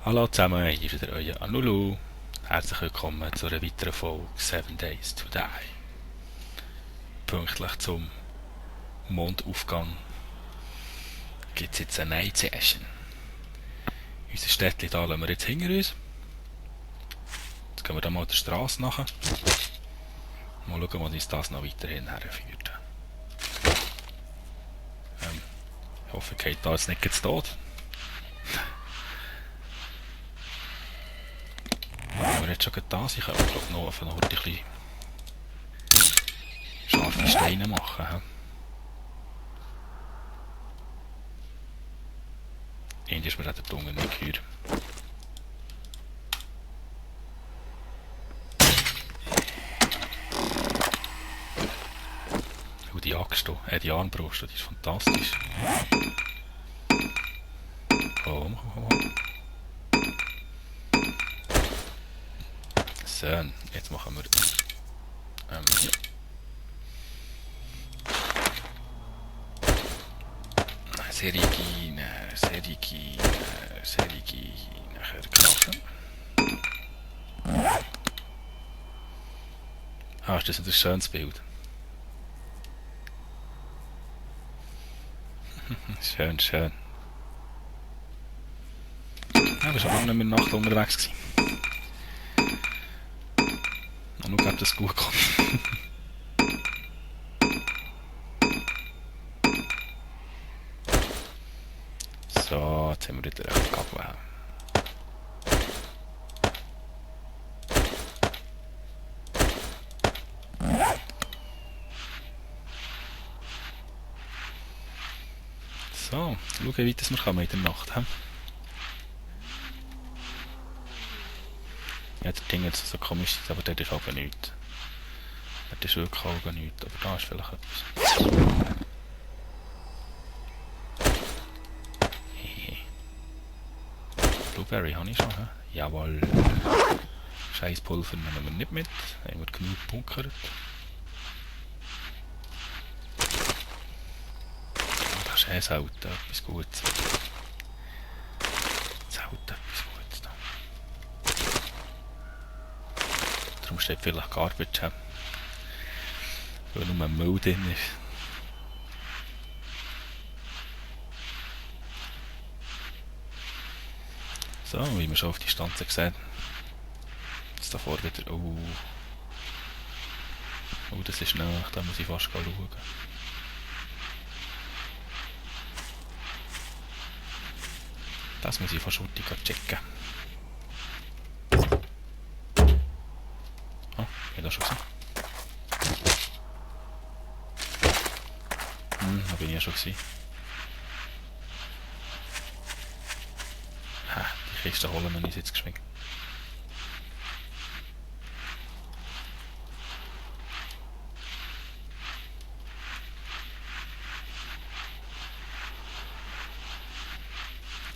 Hallo zusammen, hier ist wieder euer Anulu. Herzlich willkommen zu einer weiteren Folge 7 Days to Die. Pünktlich zum Mondaufgang gibt es jetzt eine Night Session. Unser Städtchen da lassen wir jetzt hinter uns. Jetzt gehen wir da mal der Straße nach. Mal schauen, wo uns das noch weiterhin herführt. Ich hoffe, ich gehe da jetzt nicht zu Tod. Wenn wir jetzt schon da sind, können wir glaube noch einfach noch ein bisschen scharfe Steine machen. Irgendwie ist mir der Dunge nicht gehört. Und die Axt, die Armbrust, die ist fantastisch. Komm. So, jetzt machen wir Serigi, nachher Krachen. Ist das ein schönes Bild? Schön. Ja, wir waren schon lange nicht mehr Nacht unterwegs gewesen. Und nur ob das gut kommt. So, jetzt haben wir wieder recht abgewählt. So, schauen, wie weit wir kommen in der Nacht. Ja, der Ding jetzt so komisch ist, aber dort ist aber nichts. Dort ist wirklich auch nichts, aber da ist vielleicht etwas. Blueberry habe ich schon, Jawohl. Scheißpulver nehmen wir nicht mit, haben wir genug gebunkert. Das ist selten etwas Gutes. Selten etwas Gutes da. Darum steht vielleicht Garbage, weil nur Müll drin ist. So, wie man schon auf die Distanz sieht. Jetzt davor wieder. Oh, das ist nah, da muss ich fast schauen. Das muss ich fast checken. Ah, ich da schon gesehen. Da bin ich ja schon gesehen. Die Kiste holen wir uns jetzt geschwind.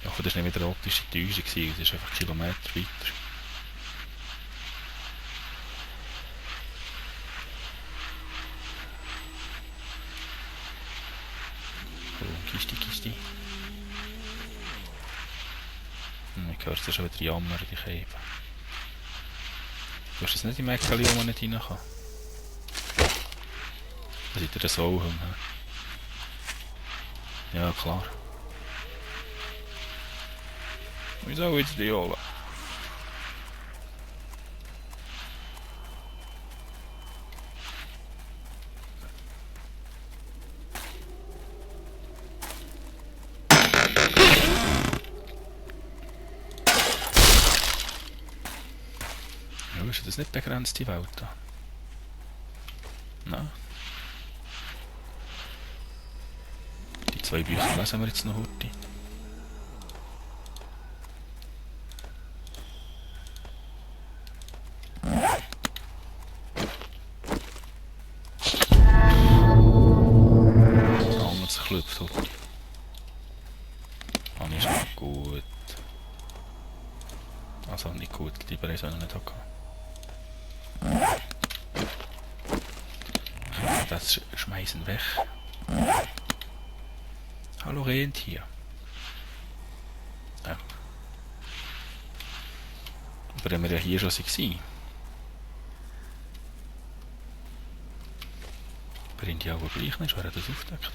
Ich hoffe, das war nicht wieder eine optische Täuschung, das ist einfach Kilometer weiter. Oh, Kiste. Ich höre es schon wieder jammern, die Käfer. Du hast das nicht im Eckeli, wo man nicht rein kann. Da seid ihr das auch. Ja, klar. Wieso jetzt die holen? Ja, ist das nicht begrenzt, die Welt da? Nein. Die 2 Bücher lesen wir jetzt noch heute. Das klopft heute. Habe ich schon gut. Also nicht gut, lieber ich es noch nicht haben. Das schmeißen weg. Hallo Rentier. Ja. Aber wenn wir ja hier schon waren. Bringt ja aber gleich nicht, wer hat das aufgedeckt?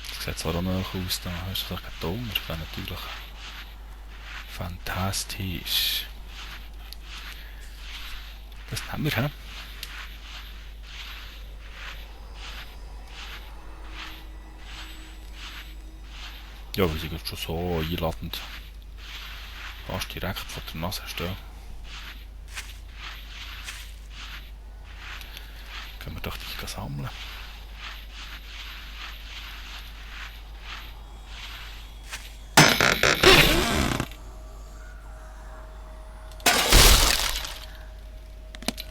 Das sieht zwar auch noch aus, da hast du keinen Ton, das wäre natürlich fantastisch. Das nehmen wir, hä? Ja, weil sie gerade schon so einladend fast direkt vor der Nase stehen. Können wir doch die sammeln.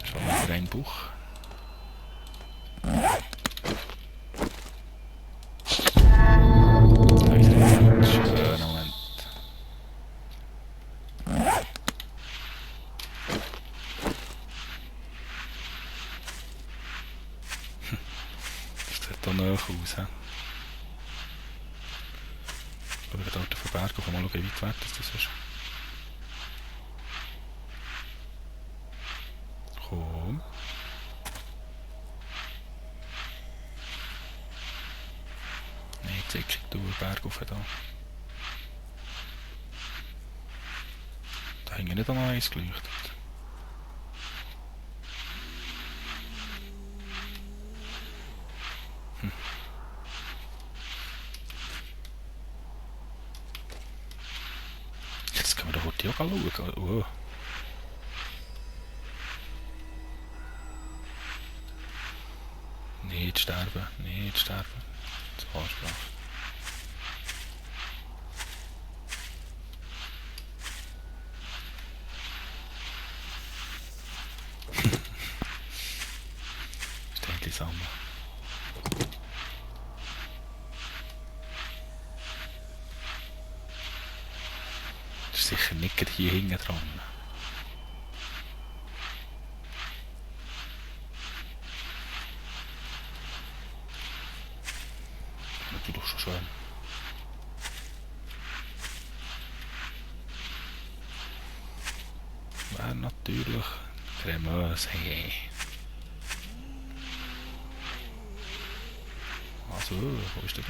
Schon wieder ein Buch. Schöner Moment. Das sieht hier nahe aus. He? Schauen wir dort auf den Berg auf, mal schauen, wie weit weg das ist. Komm. Nein, zickig, du Berg auf da. Da hängt nicht an eins geleuchtet. Jetzt können wir da heute auch schauen. Oh. Nicht sterben, nicht sterben. Das Arschloch. Ständchen sammeln. Das ist sicher nicht gerade hier hinten dran. Das ist doch schon schön. Wäre natürlich cremös. Hey. Also, wo ist der?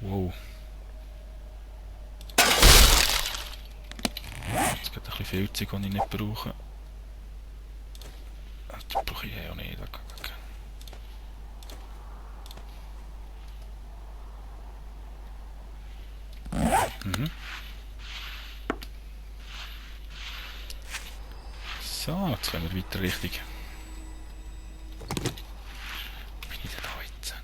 Wow. Jetzt gibt es ein bisschen viel Zeug, das ich nicht brauche. Das brauche ich ja auch nicht. Mhm. So, jetzt gehen wir weiter Richtung. Bin ich denn da jetzt?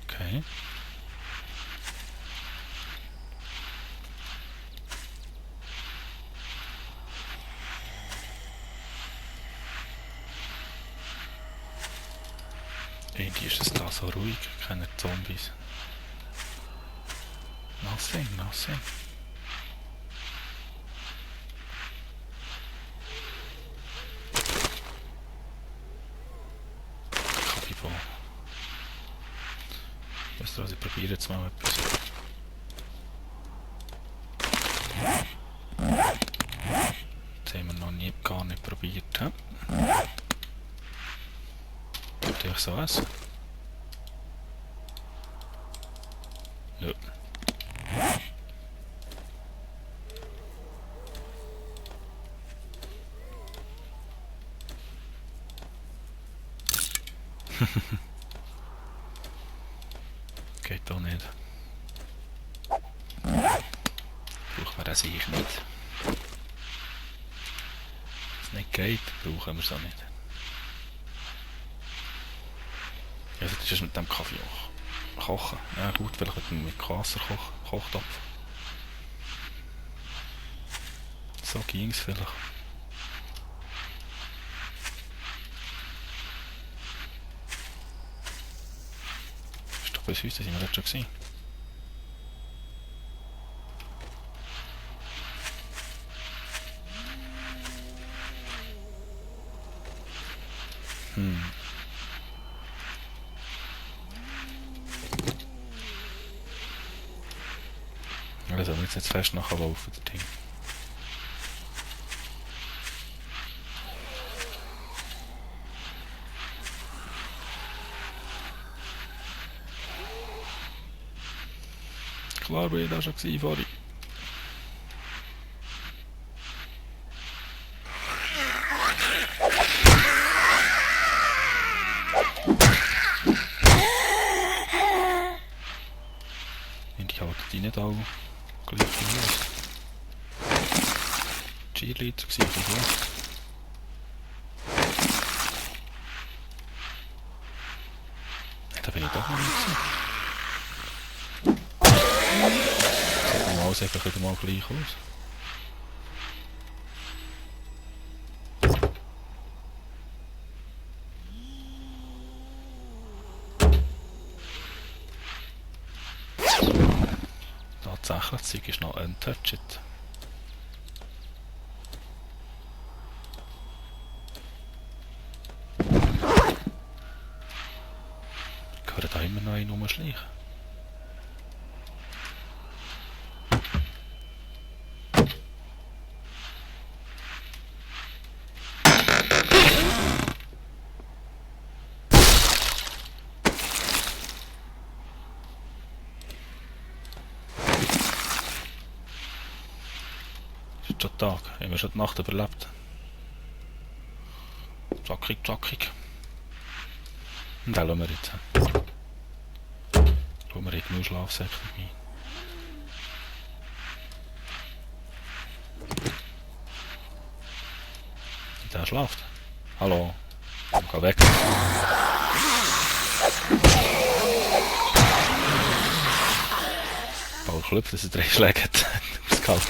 Okay. Irgendwie ist es da so ruhig, keine Zombies. Nothing, nothing. Kapibon. Weißt du was, ich probiere jetzt mal etwas. Das haben wir noch nie, gar nicht probiert. He? Tue ich so essen? Ja. Geht doch nicht. Brauchen wir das sicher nicht. Wenn es nicht geht, brauchen wir es auch nicht. Ja, das ist mit dem Kaffee auch. Kochen. Ja gut, vielleicht mit dem Wasser Kochtopf. So ging es vielleicht. Ist doch bis heute, sind wir dort schon gewesen. Also, wir jetzt fest nachher laufen, das Ding. Klar bin ich da schon gewesen, vorhin. Und ich halte die nicht alle gleich los. Cheerleader gewesen, ich weiß. Da bin ich doch noch nicht gewesen. Normal sieht es wieder mal gleich aus. Tatsächlich, das Zeug ist noch untouched. Ich höre da immer noch einen rumschleichen. Ist schon Tag, haben wir schon die Nacht überlebt. Zackig, zackig. Und den lassen wir jetzt. Schauen wir jetzt nur Schlafsäcke dabei. Und der schläft. Hallo. Geh weg. Paul klopft, dass er 3 Schläge hat. Das kalt.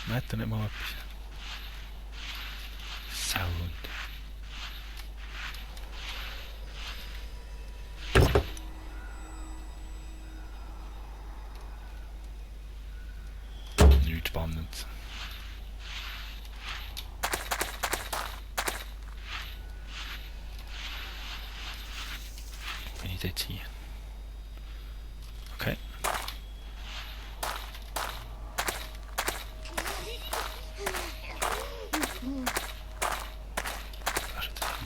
Man hat nicht mal etwas. Sound. Nichts Spannendes. Bin ich jetzt hier? Okay.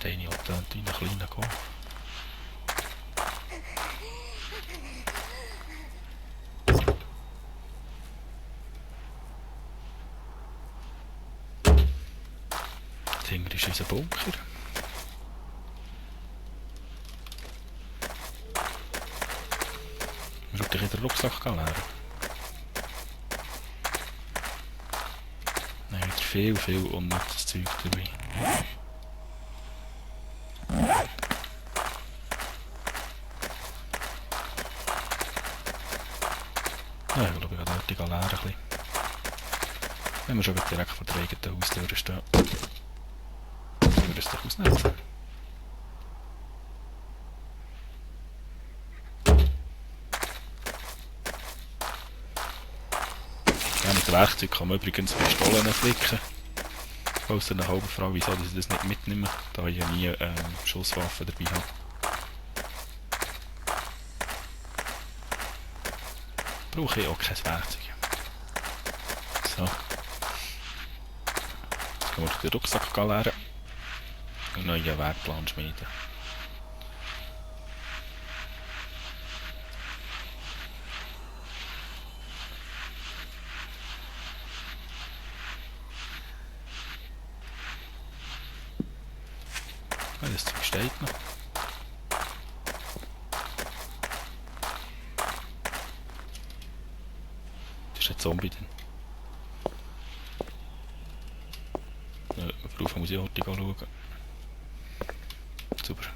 Deine op de kleine kom. Hier ist unser Bunker. Wir sollten in den Rucksack leeren. Nein, wieder viel unnützes Zeug dabei. Ja, ich glaube, ich werde heute leeren ein bisschen. Wenn wir schon direkt vor der eigenen Haustür stehen, können wir das doch ausnutzen. Ja, mit Werkzeug kann man übrigens Pistolen flicken. Falls ihr eine halbe Frage, wieso ich das nicht mitnehme, da ich ja nie Schusswaffen dabei habe. Brauche ich auch kein Werkzeug. So. Jetzt können wir den Rucksack leeren und einen neuen Wegplan schmieden. Ja, das Zeug steht noch. Das ist ein Zombie drin. Darauf muss ich heute schauen. Super.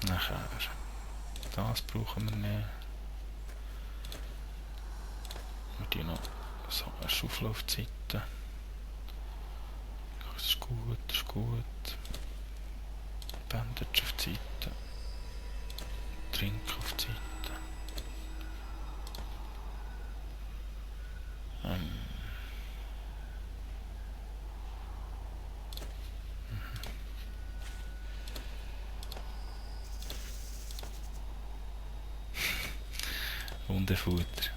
Nachher. Das brauchen wir nicht. Wir tun noch so eine Schaufel auf die Seite. Das ist gut, das ist gut. Bandage auf die Seite. Trink auf die Seite. Hundefutter.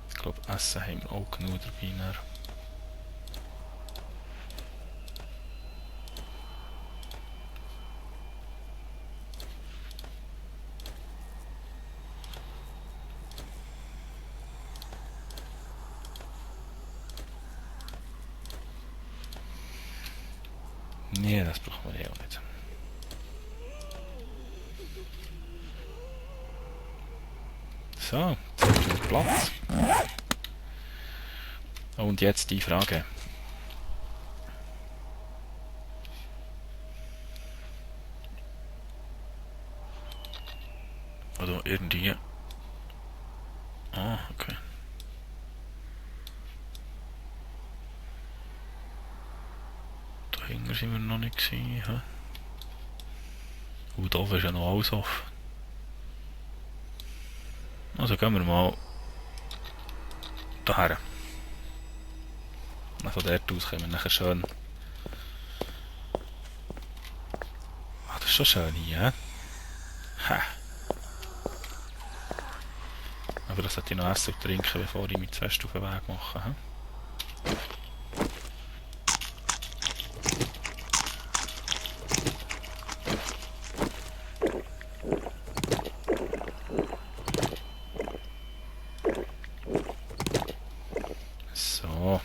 Ich glaube, Essen haben wir auch genug dabei. Dann. Nee, das brauchen wir ja auch nicht. So, jetzt haben wir Platz. Und jetzt die Frage. Oder irgendwie... Ah, okay. Dahinter sind wir noch nicht gewesen. Und da ist ja noch alles offen. Also gehen wir mal daher. Von dort aus können wir nachher schön... Ah, das ist schon schön hier, hä? Aber das sollte ich noch essen und trinken, bevor ich mich zu fest auf den Weg mache. He? So.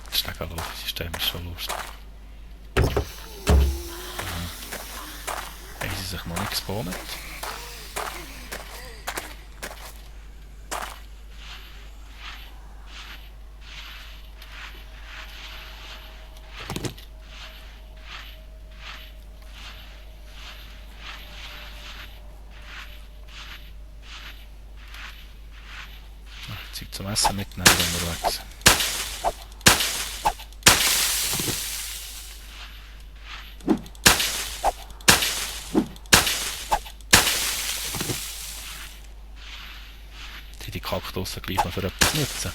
Das Steckalaufsystem ist schon lustig. Haben sie sich noch nicht gespawnt? Zeug zum Essen mitnehmen, wenn wir weg sind. Die Kaktusse gleich noch für etwas nutzen.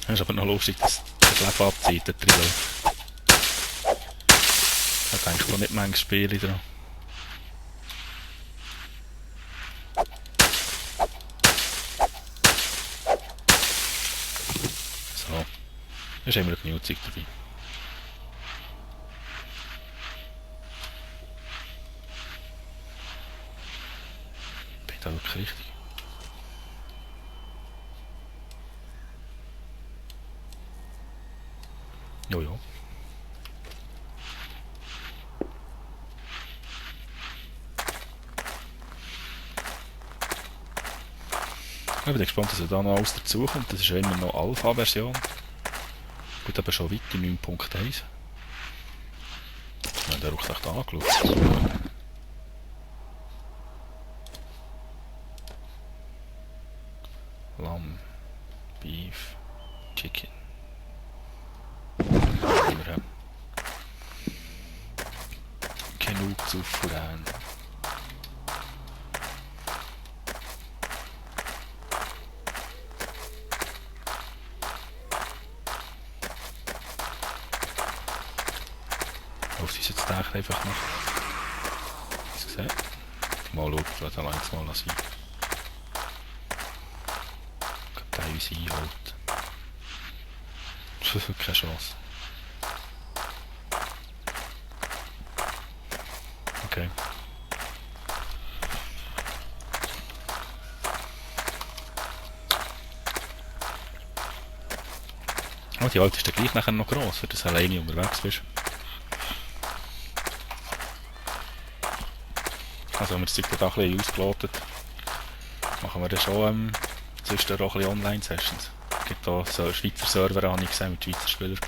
Das ist aber noch lustig, dass das Leben abzieht, der Trillo. Da denkst du nicht manchmal Spiele dran. So, da ist immer genug Zeug dabei. Bin da wirklich richtig? Jojo. Ich bin gespannt, dass da noch alles dazukommt. Das ist ja immer noch Alpha-Version. Gut, aber schon weit in 9.1. Ja, der Rucksack da angeschaut. Lamm, Beef, Chicken. Wir haben genug zu futtern. Auf ist jetzt echt einfach noch. Hast du gesehen? Mal schauen, vielleicht allein mal sein. Kann teilweise einhalten. Keine Chance. Okay. Oh, die Alte ist dann gleich nachher noch gross, wenn du alleine unterwegs bist. Also haben wir das Zeug da ein bisschen ausgelotet. Man machen wir dann schon sonst auch ein bisschen Online-Sessions. Es gibt auch so Schweizer Server, habe ich gesehen, mit Schweizer Spielern.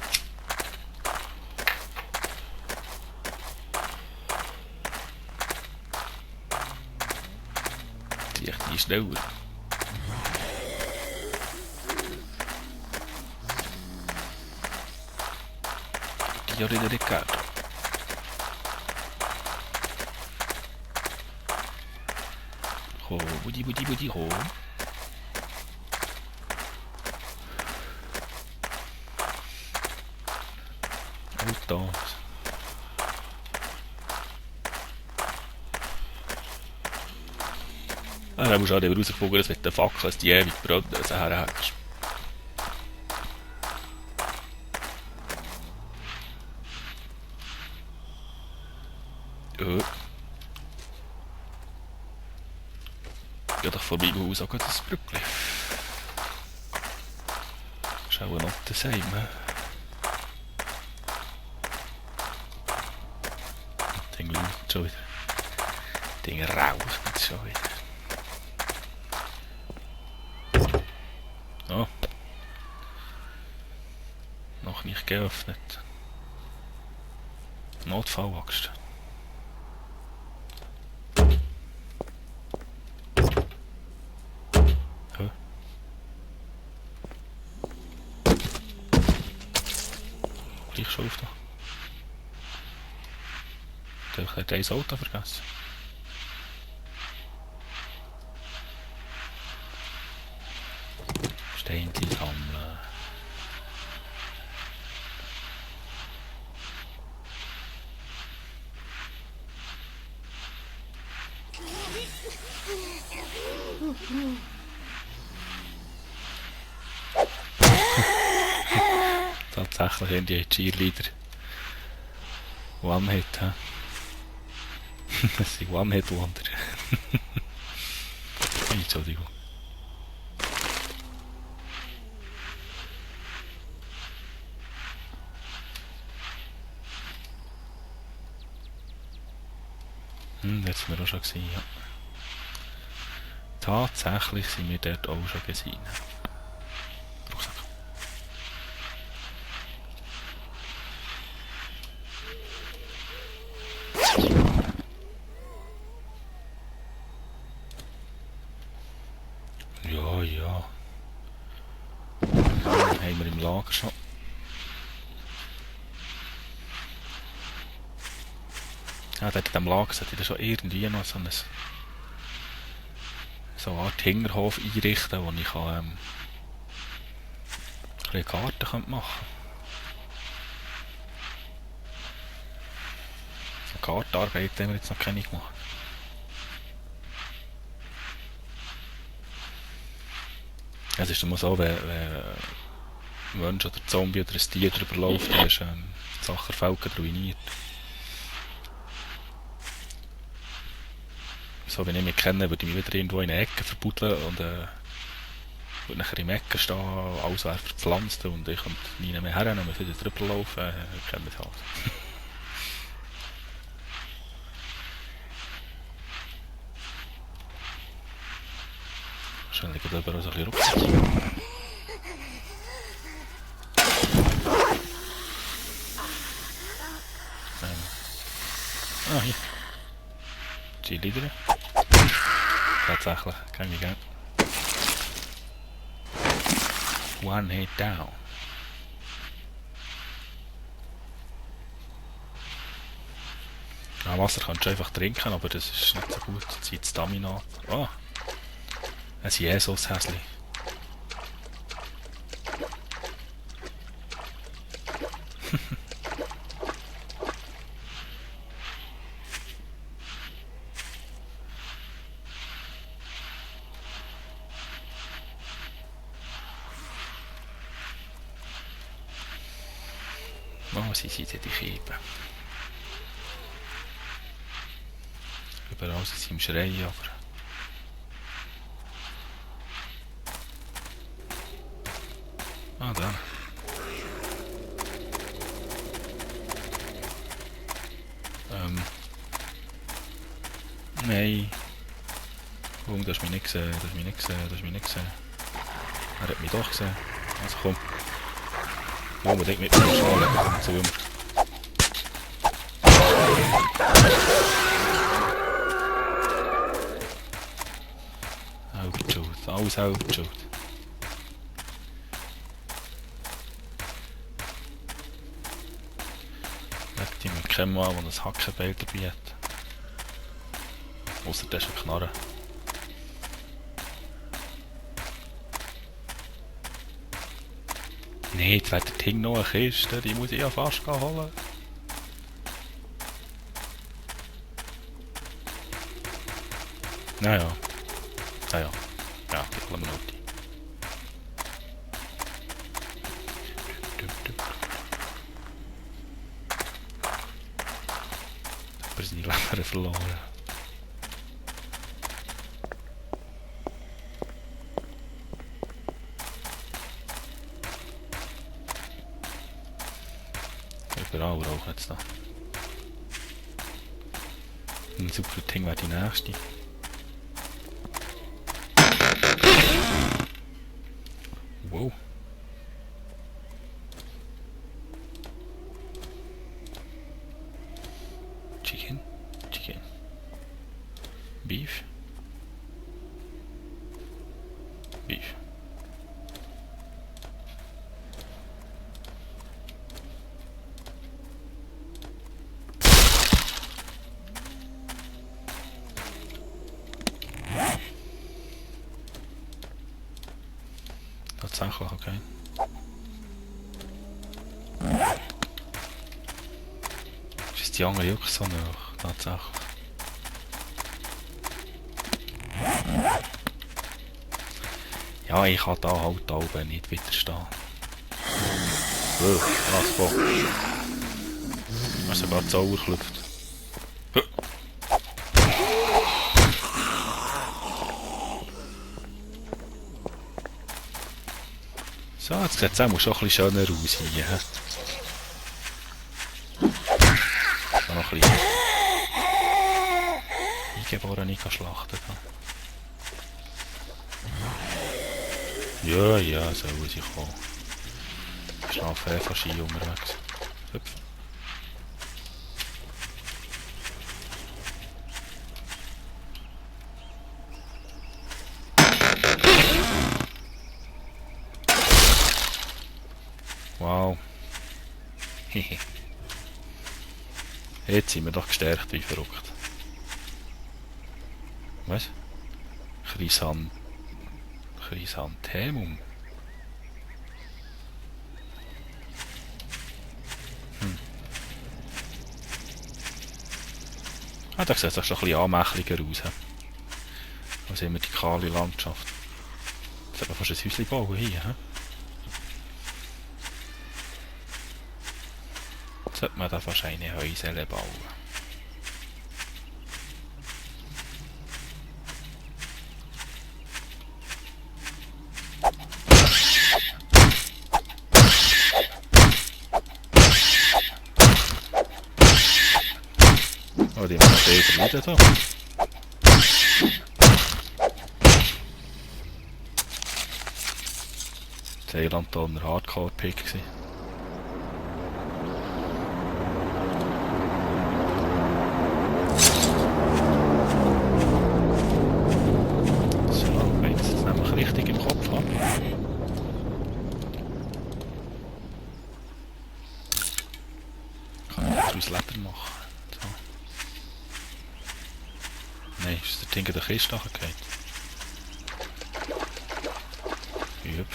Die schneller. Giorgi di Riccardo. Ho, budi ho. Autos. Dann musst du auch rausgefunden, dass mit den Fackeln die ewig brennen, also herhängst. Ja, doch vorbei Haus auch das Brückli. Ist auch noch das Heim. Ding läuft schon wieder. Ding raucht jetzt schon wieder. Oh. Noch nicht geöffnet. Notfallaxt. Gleich schon auf da. Ich habe ein Auto vergessen. Steinchen sammeln. Tatsächlich haben die Cheerleader One-Hit. Das sind One-Hit-Wonder. Entschuldigung. Das sind wir auch schon gesehen, ja. Tatsächlich sind wir dort auch schon gesehen. Rucksack. Ja, ja. Haben wir im Lager schon. Ja, dort in diesem Lager sollte ich schon irgendwie noch so eine Art Hinterhof einrichten, wo ich ein bisschen Garten machen könnte. So Gartenarbeit haben wir jetzt noch keine gemacht. Es ist immer so, wenn ein Mensch oder ein Zombie oder ein Tier drüber läuft, dann ist die Sacherfelgen ruiniert. So wie ich mich kenne, würde ich mich wieder irgendwo in eine Ecke verbuddeln und würde nachher im Ecken stehen, alles wäre verpflanzt und ich könnte nie mehr her und wieder drüber laufen. Ich kenne das alles. Wahrscheinlich geht aber auch so ein bisschen Rucksack. Hier. Cheerleader. Tatsächlich, kann ich gerne. One hit down. Wasser kannst du einfach trinken, aber das ist nicht so gut. Das zieht Stamina. Oh! Ein Jesus-Häsli. Oh, sie sind die Kippen. Überall sind sie im Schreien, aber... Ah, da. Nein. Oh, du hast mich nicht gesehen, du hast mich nicht gesehen, du hast mich nicht gesehen. Er hat mich doch gesehen. Also komm. Unbedingt mit mir schlagen, komm zu mir. Selber schuld, alles selber schuld. Leg die mit keinem an, der ein Hackenbeil dabei hat. Ausser das ist ein Knarre. Nee, jetzt wird der Ding noch eine Kiste, die muss ich ja fast holen. Naja. Naja. Ja, die holen wir noch die. Aber seine Leber verloren. Überall rauchen jetzt da. Ein super Ding wäre die nächste. Wow. Chicken. Chicken. Beef. Beef. Tatsächlich, okay. Ist die andere wirklich so nach? Tatsächlich. Ja, ich kann da halt oben nicht widerstehen. Was, Bock. Hast sogar die Sauer geklüpft. So, jetzt sieht es auch schon ein bisschen schöner aus hier. So noch ein bisschen Eingeborene schlachten. Ja, ja, so muss ich kommen. Ich schlafe einfach Ski unterwegs. Hüpf. Wow. Jetzt sind wir doch gestärkt wie verrückt. Was? Chrysanthemum. Ah, da sieht es schon ein bisschen anmächliger aus. Also immer die kahle Landschaft. Jetzt hat man fast ein Häuschen bauen hier. He? Jetzt sollte man da fast eine Häusele bauen. Oh, die haben wir wieder da. Thailand war ein Hardcore-Pick. So, wenn ich jetzt nämlich richtig im Kopf habe. Kann ich daraus Leder machen. So. Nein, ist der Ding in der Kiste nachgefallen? Üb.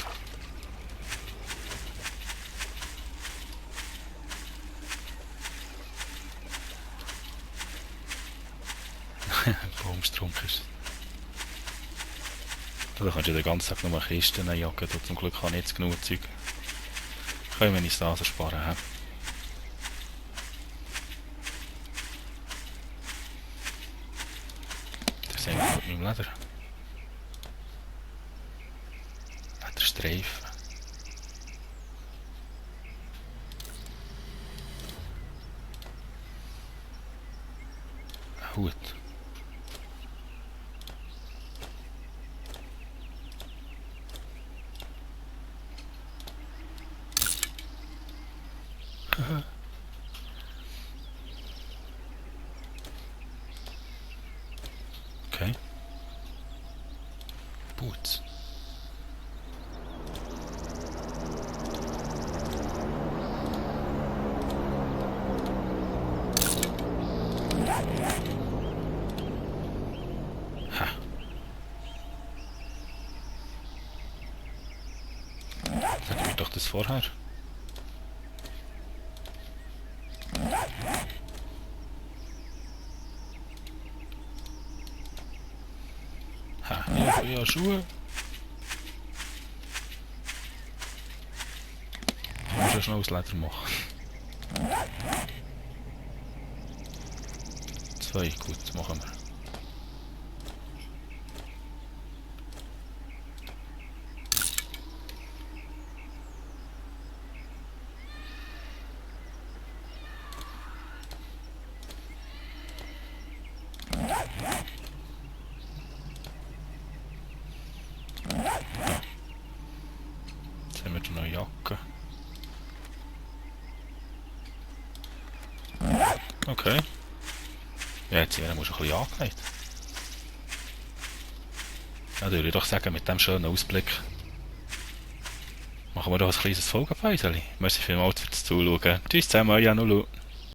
Baumstrunk ist. Da kannst du den ganzen Tag nur Kisten jagen, zum Glück habe ich jetzt genug Zeug. Können wir uns das ersparen. He? Das sind wir mit meinem Leder. Lederstreifen. Ein Hut. das vorher. Ha, ja, Schuhe. Ich muss ja schnell aus Leder machen. 2, gut, das machen wir. Jetzt haben wir die neue Jacke. Okay. Ja, jetzt hier musst du ein bisschen angelegt. Ja, würde ich doch sagen, mit diesem schönen Ausblick machen wir doch ein kleines Folgenpäuschen. Merci vielmals fürs Zuschauen. Tschüss zusammen, euer Nulu.